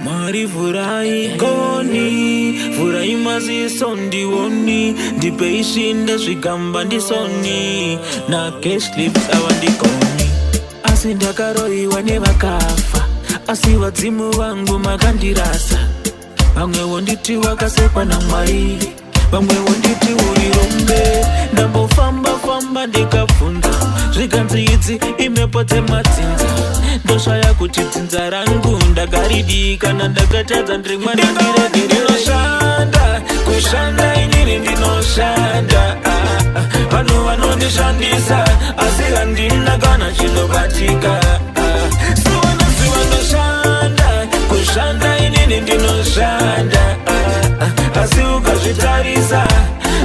Mwari, vhurai goni, vhurai maziso ndione, ndipei shinda zvigamba ndisoni naCashlips avandigoni. Asi ndakaroiwa nevakafa, asi vadzimu vangu makandirasa. Vamwe vonditi wakasekwa naMwari, vamwe vonditi uri rombe. Ndambofamba famba ndikabvunza, zvikanzi idzi imhepo dzemadzinza. Ndoshaya kuti dzinza rangu ndakaridii, kana ndakatadza ndiri mwana ndiregere. Ndinoshanda, kushanda inini ndinoshanda. Ah, ah. Vanhu vanondishandisa, asi handina kana chinobatika. Ah, zuva nezuva ndoshanda, kushanda inini ndinoshanda. Ah, ah. Asi ukazvitarisa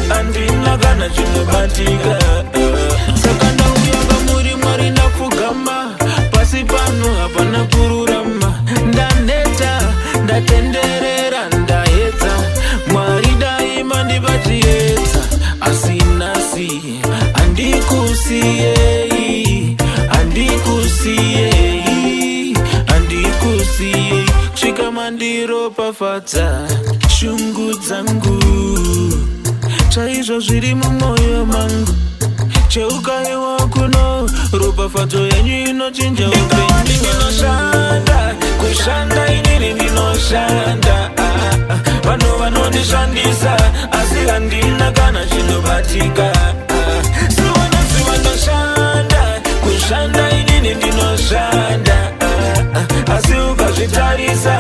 handina kana chinobatika. Ah. Saka ndauya pamuri Mwari, ndapfugama pasi pano, hapana kururama. Ndaneta, ndatenderera, ndaedza. Mwari, dai mandipa chiedza. Asi nhasi handikusiyei, handikusiyei, handikusiyei kusvika mandiropafadza. Shungu dzangu chaizvo zviri mumwoyo mangu, cheukaiwo kuno, ropafadzo yenyu inochinja upenyu. Ndinoshanda, kushanda inini ndinoshanda. Ah, ah. Vanhu vanondishandisa, asi handina kana chinobatika. Ah, zuva nezuva ndoshanda, kushanda inini ndinoshanda. Ah, ah. Asi ukazvitarisa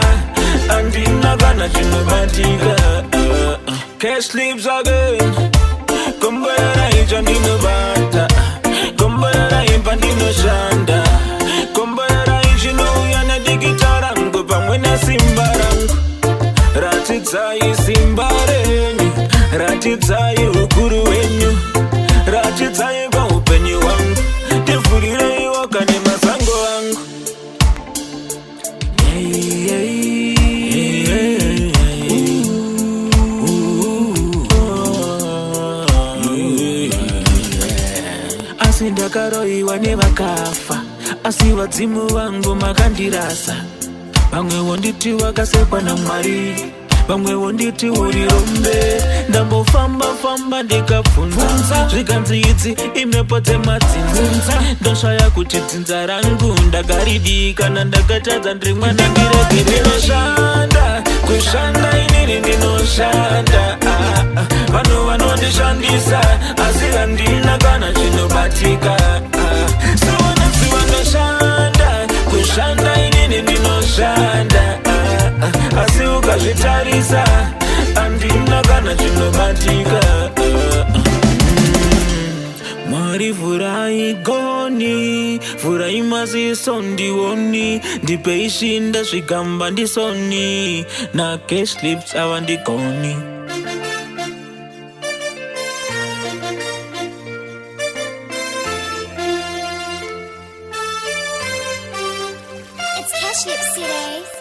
handina kana chinobatika. Ah, ah. Cash lives again. Komborera icho ndinobata, komborera imba ndinoshanda, komborera ichinouya nedikita rangu pamwe nesimba rangu. Ratidzai simba renyu, ratidzai ukuru hwenyu, ratidzai paupenyu hwangu, ndivhurireiwo kane masango angu. Hey, hey, hey, hey. Ooh, ooh, asi ndakaroiwa nevakafa, asi vadzimu vangu makandirasa. Vamwe vonditi wakasekwa naMwari, vamwe vonditi uri rombe. Ndambofamba famba ndikabvunza, zvikanzi idzi imhepo dzemadzinza. Ndoshaya kuti dzinza rangu ndakaridii, kana ndakatadza ndiri mwana ndiregere. Ndinoshanda, kushanda inini ndinoshanda. Ah, ah. Vanhu vanondishandisa, asi handina kana chinobatika. Ah, zuva nezuva ndoshanda, kushanda inini ndinoshanda. Ah, ah. Asi ukazvitarisa handina kana chinobatika. Ah, ah. Mwari, vhurai goni, vhurai maziso ndione, ndipei shinda zvigamba ndisoni naCashlips avandigoni. It's Cash Lips City.